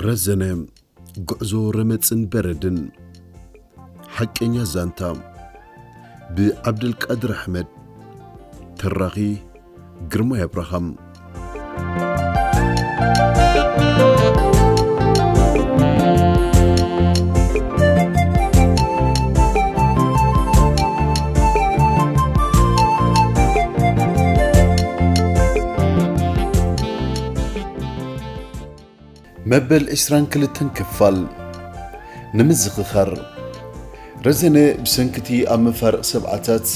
ረዘነ፣ ጉዕዞ ረመጽን በረድን። ሓቀኛ ዛንታ፣ ብዓብደልቃድር ኣሕመድ። ተራኺ፣ ግርማይ ኣብርሃም። መበል ዕስራን ክልተን ክፋል። ንምዝኽኻር፣ ረዘነ ብሰንክቲ ኣብ መፋርቕ ሰብዓታት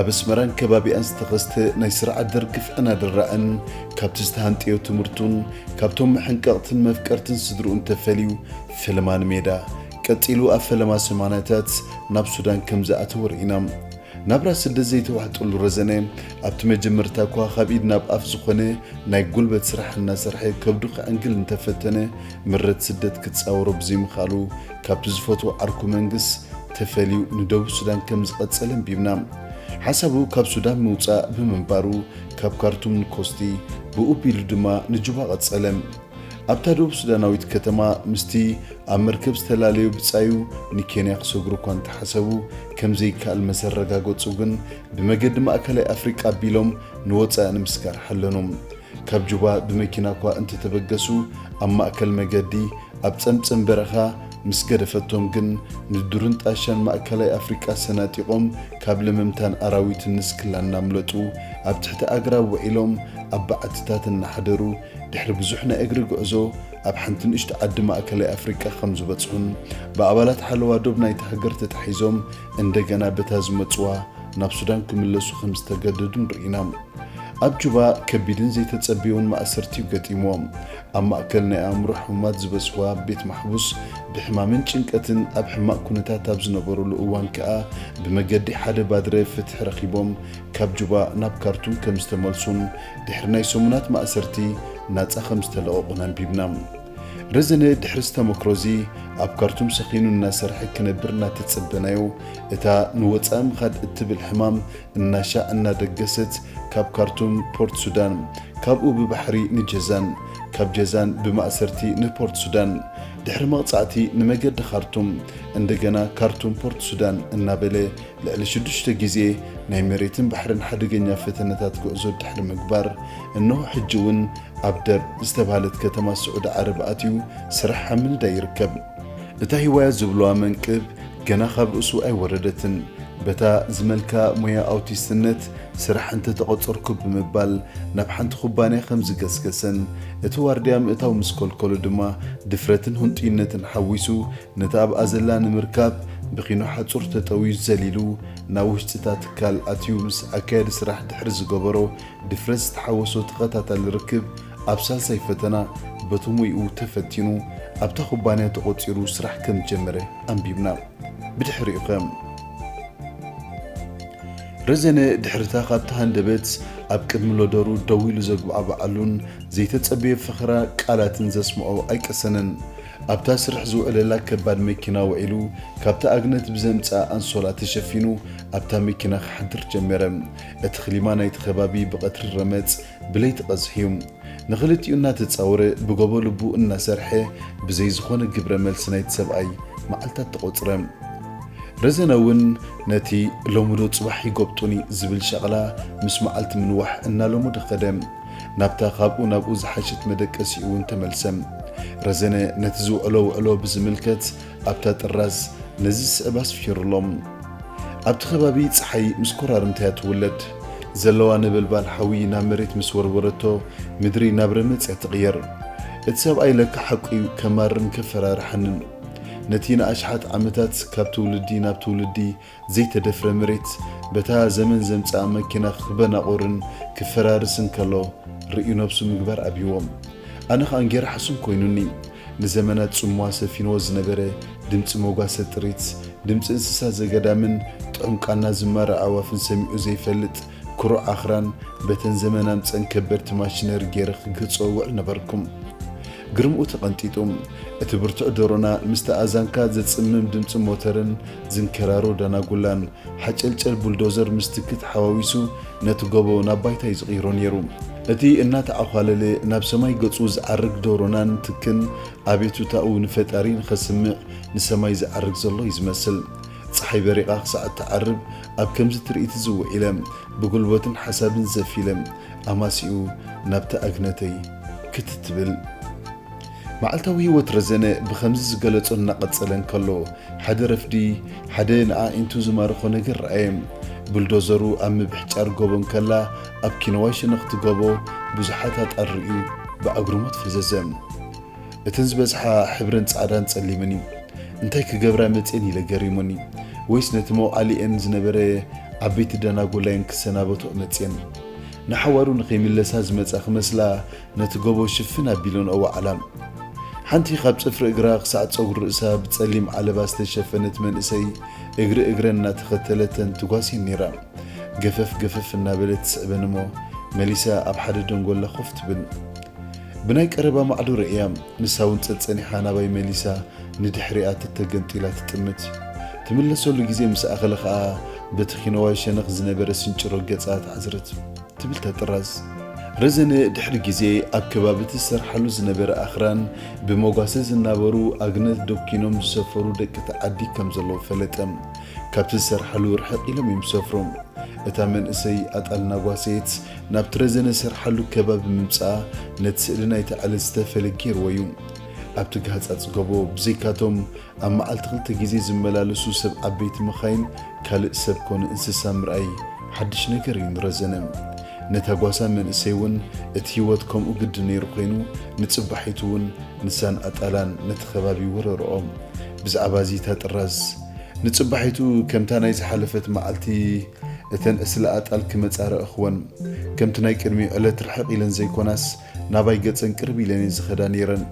ኣብ ኣስመራን ከባቢኣን ዝተኸስተ ናይ ስርዓት ደርጊ ግፍዕን ኣደራዕን፣ ካብቲ ዝተሃንጠዮ ትምህርቱን ካብቶም መሐንቀቕትን መፍቀርትን ስድርኡን ተፈልዩ፣ ፈለማ ንሜዳ፣ ቀጺሉ ኣብ ፈለማ ሰማንያታት ናብ ሱዳን ከም ዝኣተወ ርኢና። ናብራ ስደት ዘይተዋሕጠሉ ረዘነ፣ ኣብቲ መጀመርታ እኳ ካብ ኢድ ናብ ኣፍ ዝኾነ ናይ ጉልበት ስራሕ እናሰርሐ ከብዱ ከዕንግል እንተፈተነ፣ ምረት ስደት ክጻወሮ ብዘይምኽኣሉ፣ ካብቲ ዝፈትዎ ዓርኩ መንግስ ተፈልዩ ንደቡብ ሱዳን ከም ዝቐጸለ ኣንቢብና። ሓሳቡ ካብ ሱዳን ምውጻእ ብምንባሩ፣ ካብ ካርቱም ንኮስቲ፣ ብኡ ቢሉ ድማ ንጁባ ቀጸለ። ኣብታ ደቡብ ሱዳናዊት ከተማ ምስቲ ኣብ መርከብ ዝተላለዩ ብጻዩ ንኬንያ ክሰግሩ እኳ እንተሓሰቡ፣ ከም ዘይከኣል መሰረጋገጹ ግን፣ ብመገዲ ማእከላይ ኣፍሪቃ ኣቢሎም ንወጻኢ ንምስጋር ሓለኑ። ካብ ጁባ ብመኪና እኳ እንተተበገሱ፣ ኣብ ማእከል መገዲ ኣብ ጸምጸም በረኻ ምስ ገደፈቶም ግን፣ ንዱርን ጣሻን ማእከላይ ኣፍሪቃ ሰናጢቖም፣ ካብ ለመምታን ኣራዊትን ንስክላ እናምለጡ፣ ኣብ ትሕቲ ኣግራብ ውዒሎም፣ ኣብ በዓትታት እናሓደሩ፣ ድሕሪ ብዙሕ ናይ እግሪ ጉዕዞ፣ ኣብ ሓንቲ ንእሽቶ ዓዲ ማእከላይ ኣፍሪቃ ከም ዝበጽሑን፣ ብኣባላት ሓለዋ ዶብ ናይታ ሃገር ተታሒዞም፣ እንደገና በታ ዝመጽዋ ናብ ሱዳን ክምለሱ ከም ዝተገደዱን ርኢና። ኣብ ጁባ ከቢድን ዘይተጸበዮን ማእሰርቲ ገጢምዎም። ኣብ ማእከል ናይ ኣእምሮ ሕሙማት ዝበጽሕዋ ቤት ማሕቡስ፣ ብሕማምን ጭንቀትን ኣብ ሕማቕ ኩነታት ኣብ ዝነበሩሉ እዋን ከኣ፣ ብመገዲ ሓደ ባድረ ፍትሒ ረኺቦም፣ ካብ ጁባ ናብ ካርቱም ከም ዝተመልሱን፣ ድሕሪ ናይ ሰሙናት ማእሰርቲ ናጻ ከም ዝተለቐቑን ኣንቢብና። ረዘነ ድሕሪ ዝተመክሮ እዚ፣ ኣብ ካርቱም ሰኺኑ እናሰርሐ ክነብር እናተጸበናዮ፣ እታ ንወጻኢ ምኻድ እትብል ሕማም እናሻዕ እናደገሰት፣ ካብ ካርቱም ፖርት ሱዳን፣ ካብኡ ብባሕሪ ንጀዛን፣ ካብ ጀዛን ብማእሰርቲ ንፖርት ሱዳን፣ ድሕሪ መቕጻዕቲ ንመገዲ ካርቱም፣ እንደገና ካርቱም ፖርት ሱዳን እናበለ፣ ልዕሊ ሽዱሽተ ግዜ ናይ መሬትን ባሕርን ሓደገኛ ፈተነታት ጉዕዞ ድሕሪ ምግባር፣ እንሆ ሕጂ እውን ኣብ ደርብ ዝተባህለት ከተማ ስዑዲ ዓረብ ኣትዩ ስራሕ ኣብ ምንዳይ ይርከብ። እታ ህዋያ ዝብልዋ መንቅብ ገና ካብ ርእሱ ኣይወረደትን። በታ ዝመልካ ሞያ ኣውቲስትነት ስራሕ እንተተቖጸርኩ ብምባል ናብ ሓንቲ ኩባንያ ከም ዝገስገሰን፣ እቲ ዋርድያ ምእታው ምስ ከልከሎ ድማ ድፍረትን ህንጡይነትን ሓዊሱ ነታ ኣብኣ ዘላ ንምርካብ ብኪኖ ሓጹር ተጠውዩ ዘሊሉ ናብ ውሽጢ እታ ትካል ኣትዩ ምስ ኣካያዲ ስራሕ ድሕሪ ዝገበሮ ድፍረት ዝተሓወሶ ተኸታታሊ ርክብ ኣብ ሳልሳይ ፈተና በቲ ሞይኡ ተፈቲኑ ኣብታ ኩባንያ ተቖጺሩ ስራሕ ከም ዝጀመረ ኣንቢብና። ብድሕሪኡኸ? ረዘነ ድሕርታ ካብቲ ሃንደበት ኣብ ቅድሚ ሎደሩ ደው ኢሉ ዘጉባዕብዓሉን ዘይተጸበዮ ፈኸራ ቃላትን ዘስምዖ ኣይቀሰነን። ኣብታ ስርሕ ዝውዕለላ ከባድ መኪና ውዒሉ፣ ካብታ ኣግነት ብዘምጽኣ ኣንሶላ ተሸፊኑ ኣብታ መኪና ክሓድር ጀመረ። እቲ ክሊማ ናይቲ ከባቢ ብቐትሪ ረመጽ፣ ብለይቲ ቀዝሕ እዩ። ንኽልቲኡ እናተጻወረ፣ ብጎቦ ልቡ እናሰርሐ፣ ብዘይ ዝኾነ ግብረ መልሲ ናይቲ ሰብኣይ መዓልታት ተቖጽረ። ረዘነ እውን ነቲ "ሎሚ ዶ ጽባሕ ይጎብጡኒ" ዝብል ሸቕላ ምስ መዓልቲ ምንዋሕ እናለመዶ ከደ። ናብታ ካብኡ ናብኡ ዝሓሸት መደቀሲኡ እውን ተመልሰ። ረዘነ ነቲ ዝውዕሎ ውዕሎ ብዝምልከት ኣብታ ጥራዝ ነዚ ዝስዕብ ኣስፊሩሎም። ኣብቲ ከባቢ ጸሓይ ምስ ኮራርምታ እያ ትውለድ። ዘለዋ ነበልባል ሓዊ ናብ መሬት ምስ ወርወረቶ፣ ምድሪ ናብ ረመጽ እያ ትቕየር። እቲ ሰብኣይ ለካ ሓቁ እዩ፣ ከማርን ከፈራርሓንን። ነቲ ንኣሽሓት ዓመታት ካብ ትውልዲ ናብ ትውልዲ ዘይተደፍረ መሬት፣ በታ ዘመን ዘምጽኣ መኪና ክበናቑርን ክፈራርስን ከሎ፣ ርእዩ ነብሱ ምግባር ኣብይዎ። ኣነ ኸኣ እንጌራ ሕሱም ኮይኑኒ። ንዘመናት ጽምዋ ሰፊንዎ ዝነበረ ድምጺ መጓሰ ጥሪት፣ ድምጺ እንስሳ ዘገዳምን ጥዑም ቃና ዝማረ ኣዕዋፍን ሰሚዑ ዘይፈልጥ ኩሩዕ ኣኽራን፣ በተን ዘመን ኣምጸን ከበድቲ ማሽነሪ ገይረ ክገልጾ እውዕል ነበርኩም። ግርምኡ ተቐንጢጡ፣ እቲ ብርቱዕ ደሮና ምስቲ ኣዛንካ ዘጽምም ድምጺ ሞተርን ዝንከራሮ ዳናጉላን፣ ሓጨልጨል ቡልዶዘር ምስ ትኪ ተሓዋዊሱ ነቲ ጎቦ ናብ ባይታ እዩ ዝቕይሮ ነይሩ። እቲ እናተዓዃለለ ናብ ሰማይ ገጹ ዝዓርግ ዶሮናን ትክን ኣቤቱታኡ ንፈጣሪ ንኸስምዕ ንሰማይ ዝዓርግ ዘሎ እዩ ዝመስል። ጸሓይ በሪቓ ክሳዕ እትዓርብ ኣብ ከምዚ ትርኢት እዚ ውዒለ፣ ብጉልበትን ሓሳብን ዘፊለ፣ ኣማሲኡ ናብታ ኣግነተይ ክትት ትብል። መዓልታዊ ህይወት ረዘነ ብኸምዚ ዝገለጾ እናቐጸለ እንከሎ፣ ሓደ ረፍዲ ሓደ ንኣዒንቱ ዝማርኾ ነገር ረኣየ። ቡልዶዘሩ ኣብ ምብሕጫር ጎቦ እንከላ፣ ኣብ ኪነዋይ ሸነኽቲ ጎቦ ብዙሓት ኣጣል ርእዩ ብኣግርሞት ፈዘዘ። እተን ዝበዝሓ ሕብረን ጻዕዳን ጸሊምን እዩ። እንታይ ክገብራ መጽየን ኢለ ገሪሙኒ። ወይስ ነቲ መውዓሊኤን ዝነበረ ዓበይቲ ደናጉላየን ክሰናበትኦ መጽየን። ንሓዋሩ ንኸይምለሳ ዝመጻ ክመስላ ነቲ ጎቦ ሽፍን ኣቢለንኦ ወዓላ። ሓንቲ ካብ ጽፍሪ እግራ ክሳዕ ጸጉሪ ርእሳ ብጸሊም ዓለባ ዝተሸፈነት መንእሰይ እግሪ እግረን እናተኸተለተን ትጓስየን ነይራ። ገፈፍ ገፈፍ እናበለት ትስዕበን እሞ መሊሳ ኣብ ሓደ ደንጎላ ኮፍ ትብል። ብናይ ቀረባ ማዕዶ ርእያ፣ ንሳ እውን ጸጸኒሓ ናባይ መሊሳ ንድሕሪኣ ተተገንጢላ ትጥምት። ትምለሰሉ ግዜ ምስ ኣኸለ ኸኣ በቲ ኺነዋይ ሸነኽ ዝነበረ ስንጭሮ ገጻ ተዓዝርት። ትብል ተጥራዝ። ረዘነ ድሕሪ ግዜ ኣብ ከባቢ እቲ ዝሰርሓሉ ዝነበረ ኣኽራን ብመጓሰ ዝናበሩ ኣግነት ደኪኖም ዝሰፈሩ ደቂ እቲ ዓዲ ከም ዘለዉ ፈለጠ። ካብቲ ዝሰርሓሉ ርሕቕ ኢሎም እዮም ዝሰፍሩ። እታ መንእሰይ ኣጣል እናጓሰየት ናብቲ ረዘነ ዝሰርሓሉ ከባቢ ምምጽኣ ነቲ ስእሊ ናይቲ ዕለት ዝተፈለ ገይርዎ እዩ። ኣብቲ ጋህጻጽ ጎቦ ብዘይካቶም ኣብ መዓልቲ ክልተ ግዜ ዝመላለሱ ሰብ ዓበይቲ መኻይን ካልእ ሰብ ኮነ እንስሳ ምርኣይ ሓድሽ ነገር እዩ ንረዘነ። ነታ ጓሳ መንእሰይ እውን እቲ ህይወት ከምኡ ግድን ነይሩ ኮይኑ፣ ንጽባሒቱ እውን ንሳን ኣጣላን ነቲ ከባቢ ወረርኦ። ብዛዕባ እዚ እታ ጥራዝ ንጽባሒቱ ከምታ ናይ ዝሓለፈት መዓልቲ እተን ዕስለ ኣጣል ክመጻ ረእኽወን። ከምቲ ናይ ቅድሚ ዕለት ርሕቕ ኢለን ዘይኮናስ ናባይ ገጸን ቅርብ ኢለን እየን ዝኸዳ ነይረን።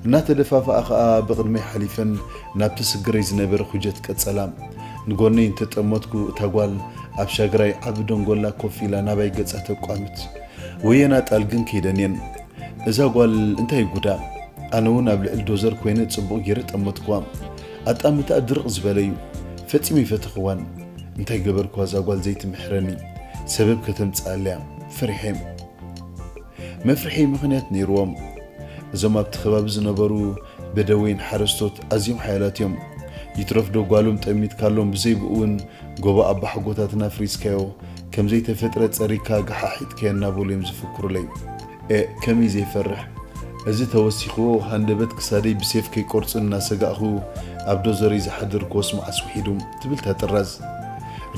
እናተደፋፍኣ ኸኣ ብቕድመይ ሓሊፈን ናብቲ ስግረይ ዝነበረ ኩጀት ቀጸላ። ንጎነይ እንተጠመትኩ እታ ጓል ኣብ ሻግራይ ዓቢ ደንጎላ ኮፍ ኢላ ናባይ ገጻ ተቋምት። ወየን ኣጣል ግን ከይደን እየን። እዛ ጓል እንታይ ጉዳ? ኣነ እውን ኣብ ልዕሊ ዶዘር ኮይነ ጽቡቕ ገይረ ጠመትኩዋ። ኣጣምትኣ ድርቕ ዝበለ እዩ። ፈጺመ ኣይፈተኽዋን። እንታይ ገበርኩዋ እዛ ጓል ዘይትምሕረኒ? ሰበብ ከተምጽኣለያ ፈሪሐ። መፍርሒ ምኽንያት ነይርዎም። እዞም ኣብቲ ከባቢ ዝነበሩ በደወይን ሓረስቶት ኣዝዮም ሓያላት እዮም። ይትረፍዶ ጓሎም ጠሚትካሎም ብዘይ ብኡ እውን ጎቦ ኣባሓጎታትና ኣፍሪስካዮ፣ ከም ዘይተፈጥረ ጸሪግካ ገሓሒጥካዮ እናበሉ እዮም ዝፍክሩለይ። ኤእ ከመይ ዘይፈርሕ። እዚ ተወሲኽዎ ሃንደበት ክሳደይ ብሴፍ ከይቆርጹ እናሰጋእኹ ኣብ ዶዘረይ ዝሓደርክዎስ መዓስ ውሒዱ ትብል እታ ጥራዝ።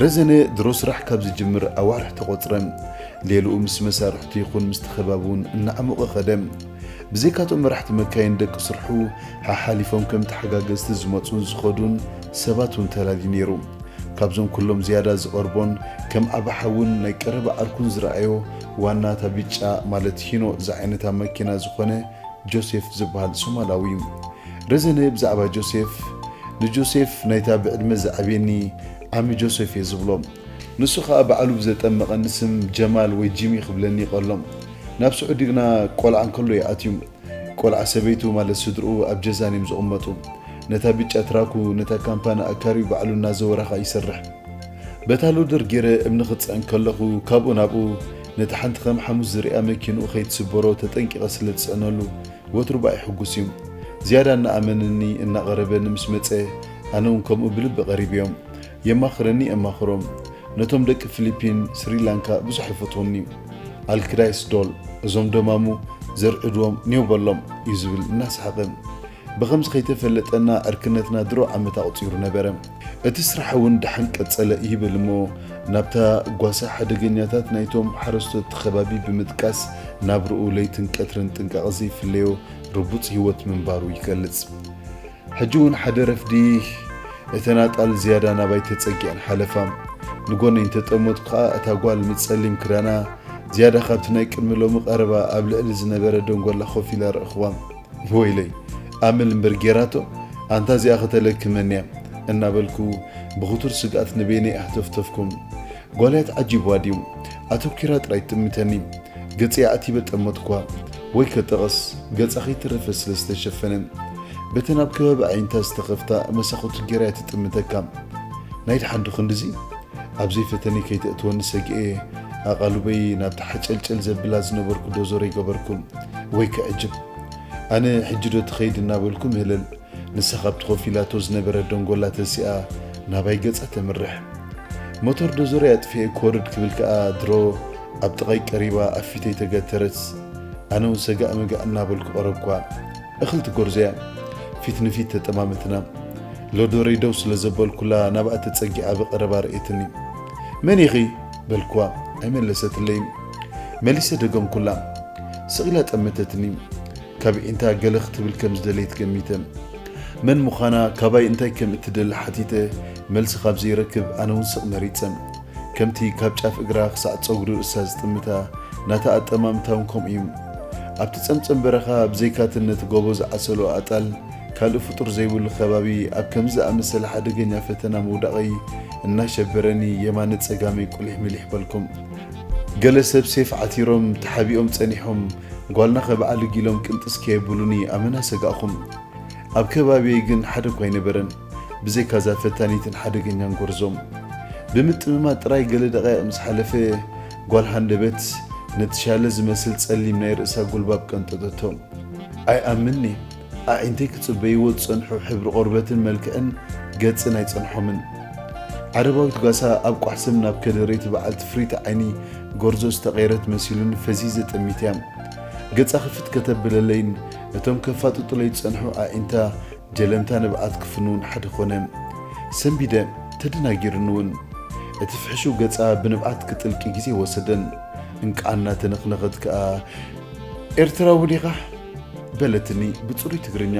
ረዘነ ድሮ ስራሕ ካብ ዝጅምር ኣዋርሕ ተቖጽረ። ሌልኡ ምስ መሳርሕቱ ይኹን ምስቲ ከባቢ እውን እናዓሞቐ ኸደ። ብዘይካቶም መራሕቲ መካይን ደቂ ስርሑ ሓሓሊፎም ከም ተሓጋገዝቲ ዝመጹን ዝኸዱን ሰባት እውን ተላልዩ ነይሩ። ካብዞም ኩሎም ዝያዳ ዝቐርቦን ከም ዓቢ ሓውን ናይ ቀረባ ዓርኩን ዝረኣዮ ዋና እታ ብጫ ማለት ሂኖ ዝዓይነታ መኪና ዝኾነ ጆሴፍ ዝበሃል ሶማላዊ እዩ። ረዘነ ብዛዕባ ጆሴፍ፣ ንጆሴፍ ናይታ ብዕድመ ዝዓብየኒ ዓሚ ጆሴፍ እየ ዝብሎ። ንሱ ኸኣ ባዕሉ ብዘጠመቐኒ ስም ጀማል ወይ ጂሚ ክብለኒ ይቐሎ። ናብ ስዑዲ ግና ቆልዓ እንከሎ እዩ ኣትዩ። ቆልዓ ሰበይቱ ማለት ስድርኡ ኣብ ጀዛን እዮም ዝቕመጡ። ነታ ብጫ ትራኩ ነታ ካምፓኒ ኣካርዩ ባዕሉ እናዘወረ ኸኣ ይሰርሕ። በታ ሎደር ገይረ እምኒ ክጽዕን ከለኹ ካብኡ ናብኡ ነታ ሓንቲ ከም ሓሙስ ዝሪኣ መኪንኡ ከይትስበሮ ተጠንቂቐ ስለ ዝጽዕነሉ ወትሩ ብኣይ ሕጉስ እዩ። ዝያዳ እናኣመነኒ እናቐረበኒ ምስ መጸ ኣነ እውን ከምኡ ብልቢ ቀሪበዮም። የማኽረኒ እማኽሮም። ነቶም ደቂ ፊሊፒን፣ ስሪላንካ ብዙሕ ይፈትዎም እዩ። ኣልክዳይስ ዶል፣ እዞም ደማሙ ዘርዕድዎም ኔው በሎም እዩ ዝብል እናሰሓቐ። ብኸምዚ ከይተፈለጠና ዕርክነትና ድሮ ዓመት ኣቑጺሩ ነበረ። እቲ ስራሕ እውን ደሓን ቀጸለ ይብል እሞ ናብታ ጓሳ ሓደገኛታት ናይቶም ሓረስቶት እቲ ከባቢ ብምጥቃስ ናብርኡ ለይትን ቀትርን ጥንቃቐ ዘይፍለዮ ርቡጽ ህይወት ምንባሩ ይገልጽ። ሕጂ እውን ሓደ ረፍዲ እተን ኣጣል ዝያዳ ናባይ ተጸጊዐን ሓለፋ። ንጎነይ እንተጠመትኩ ኸኣ እታ ጓል ምስ ጸሊም ክዳና ዝያዳ ካብቲ ናይ ቅድሚ ሎሚ ቀረባ ኣብ ልዕሊ ዝነበረ ደንጎላ ኮፍ ኢላ ረእኽዋ። ወይለይ ኣመል እምበር ጌራቶ ኣንታ እዚኣ ከተለክመኒ እያ እናበልኩ ብኽቱር ስግኣት ንበይነይ ኣህተፍተፍኩም። ጓልያት ዓጂብዋ ድዩ? ኣተኲራ ጥራይ ትጥምተኒ። ገጸይ ኣዕቲበ ጠመትኳ። ወይ ከጠቐስ፣ ገጻ ከይተረፈ ስለ ዝተሸፈነ። በተን ኣብ ከባቢ ኣዒንታ ዝተኸፍታ መሳኹቲ ገይራ እያ ትጥምተካ። ናይ ደሓን ዶ ክንድዚ? ኣብ ዘይፈተኒ ከይተእትወኒ ሰጊኤ፣ ኣቓልቦይ ናብቲ ሓጨልጨል ዘብላ ዝነበርኩ ዶዞረይ ገበርኩ። ወይ ክዕጅብ! ኣነ ሕጂ ዶ ትኸይድ እናበልኩ ምህለል፣ ንሳ ካብቲ ኮፍ ኢላቶ ዝነበረ ደንጎላ ተሲኣ ናባይ ገጻ ተምርሕ። ሞተር ዶዞረይ ኣጥፊኤ ክወርድ ክብል ከኣ ድሮ ኣብ ጥቓይ ቀሪባ ኣብ ፊተይ ተገተረት። ኣነ እውን ሰጋእ መጋእ እናበልኩ ቀረብኳ። እኽሊ ትጎርዞ እያ። ፊት ንፊት ተጠማመትና። ሎዶረይ ደው ስለ ዘበልኩላ ናብኣ ተጸጊዓ ብቐረባ ርእየትኒ። "መን ኢኺ?" በልኳ። ኣይመለሰትለይን። መሊሰ ደገምኩላ። ስቕ ኢላ ጠመተትኒ። ካብ ዒንታ ገለ ክትብል ከም ዝደለየት ገሚተ። መን ምዃና፣ ካባይ እንታይ ከም እትደሊ ሓቲተ፣ መልሲ ካብ ዘይረክብ ኣነ እውን ስቕ መሪጸ። ከምቲ ካብ ጫፍ እግራ ክሳዕ ጸጉሪ ርእሳ ዝጥምታ፣ ናታ ኣጠማምታ እውን ከምኡ እዩ። ኣብቲ ጸምጸም በረኻ ብዘይካተን ነቲ ጎቦ ዝዓሰሎ ኣጣል ካልእ ፍጡር ዘይብሉ ከባቢ ኣብ ከምዚ ዝኣመሰለ ሓደገኛ ፈተና ምውዳቐይ እናሸበረኒ የማነ ጸጋመይ ቁሊሕ ምሊሕ በልኩም። ገለ ሰብ ሴፍ ዓቲሮም ተሓቢኦም ጸኒሖም ጓልናኸ በዓል ጊሎም ቅንጥስ ከየብሉኒ ኣመና ሰጋእኹም። ኣብ ከባቢየይ ግን ሓደ እኳ ኣይነበረን፣ ብዘይካዛ ፈታኒትን ሓደገኛን ጎርዞ። ብምጥምማት ጥራይ ገለ ደቓይቕ ምስ ሓለፈ፣ ጓል ሃንደበት ነቲ ሻለ ዝመስል ጸሊም ናይ ርእሳ ጉልባብ ቀንጠጠቶ። ኣይኣምንኒ፣ ኣዒንተይ ክጽበይዎ ዝጸንሑ ሕብሪ ቆርበትን መልክዕን ገጽን ኣይጸንሖምን። ዓረባዊት ጓሳ ኣብ ቋሕስም ናብ ከደረይቲ በዓልቲ ፍሪት ዓይኒ ጎርዞ ዝተቐየረት መሲሉኒ ፈዚዘ ጠሚትያ። ገጻ ክፍት ከተብለለይን እቶም ከፋጥጡለይ ዝጸንሑ ኣዒንታ ጀለምታ ንብዓት ክፍንውን ሓደ ኮነ። ሰንቢደ፣ ተደናጊሩኒ እውን። እቲ ፍሕሹው ገጻ ብንብዓት ክጥልቂ ግዜ ወሰደን። እንቃዕ እናተነኽነኸት ከኣ፣ "ኤርትራዊ ዲኻ?" በለትኒ ብጽሩይ ትግርኛ።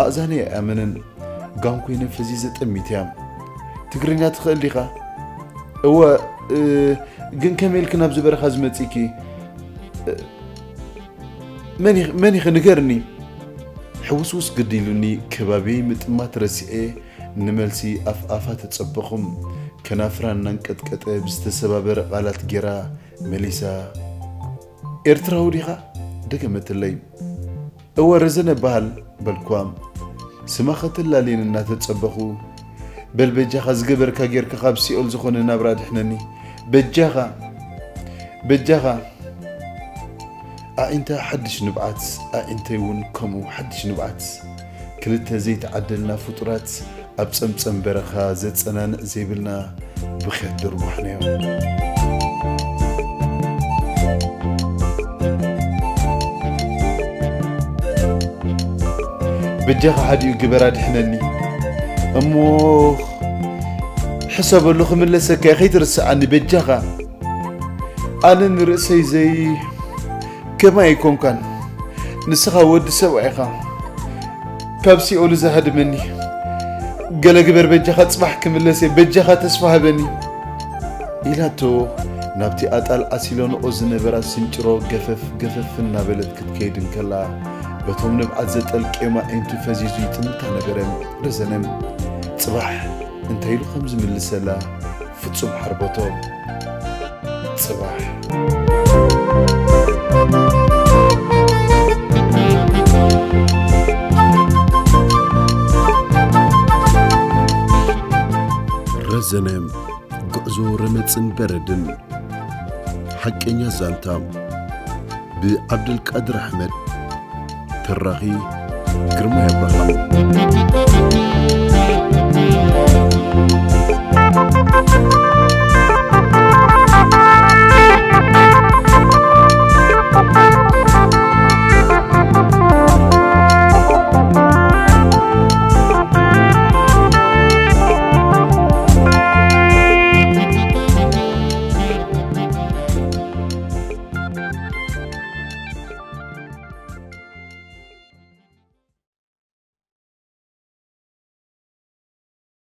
ኣእዛነይ ኣይኣመነን። ጋም ኮይነ ፈዚዘ ጠሚትያ። "ትግርኛ ትኽእል ዲኻ?" "እወ፣ እ፣ ግን ከመይ ኢልኪ ናብዚ በረኻ ዝመጺእኪ?" "እ፣ መን ኢኺ፣ መን ኢኺ ንገርኒ?" ሕውስውስ ግዲ ኢሉኒ ከባቢየይ ምጥማት ረሲዐ ንመልሲ ኣፍ ኣፋ ተጸበኹም። ከናፍራ እናንቀጥቀጠ ብዝተሰባበረ ቃላት ጌራ መሊሳ፣ "ኤርትራዊ ዲኻ?" ደገመትለይ። "እወ፣ ረዘነ እበሃል" በልኳ። ስማ ከተላልየን እናተጸበኹ፣ "በል በጃኻ ዝገበርካ ጌርካ ካብ ሲኦል ዝኾነ ናብራ ኣድሕነኒ። በጃኻ! በጃኻ!" ኣዒንታ ሓድሽ ንብዓት፣ ኣዒንተይ እውን ከምኡ ሓድሽ ንብዓት። ክልተ ዘይተዓደልና ፍጡራት ኣብ ጸምጸም በረኻ ዘጸናንዕ ዘይብልና ብኽያት ደርቡሕናዮ። በጃኻ ሓዲኡ ግበር ኣድሕነኒ። እሞ ሕሰበሉ ክምለሰካ እየ፣ ከይትርስዓኒ በጃኻ። ኣነ ንርእሰይ ዘይ ከማይ ኣይኮንካን። ንስኻ ወዲ ሰብኣይ ኢኻ። ካብ ሲኦል እዚ ሃድመኒ። ገለ ግበር በጃኻ፣ ጽባሕ ክምለስ እየ። በጃኻ ተስፋ ሃበኒ። ኢላቶ ናብቲ ኣጣል ዓሲሎንኦ ዝነበራ ስንጭሮ ገፈፍ ገፈፍ እናበለት ክትከይድ እንከላ፣ በቶም ንብዓት ዘጠልቅዮም ኣዒንቱ ፈዚዙ ይጥምታ ነበረ። ረዘነ ጽባሕ እንታይ ኢሉ ከም ዝምልሰላ ፍጹም ሓርበቶ። ጽባሕ። ረዘነ፣ ጉዕዞ ረመጽን በረድን። ሓቀኛ ዛንታ፣ ብዓብደልቃድር ኣሕመድ። ተራኺ፣ ግርማይ ኣብርሃም።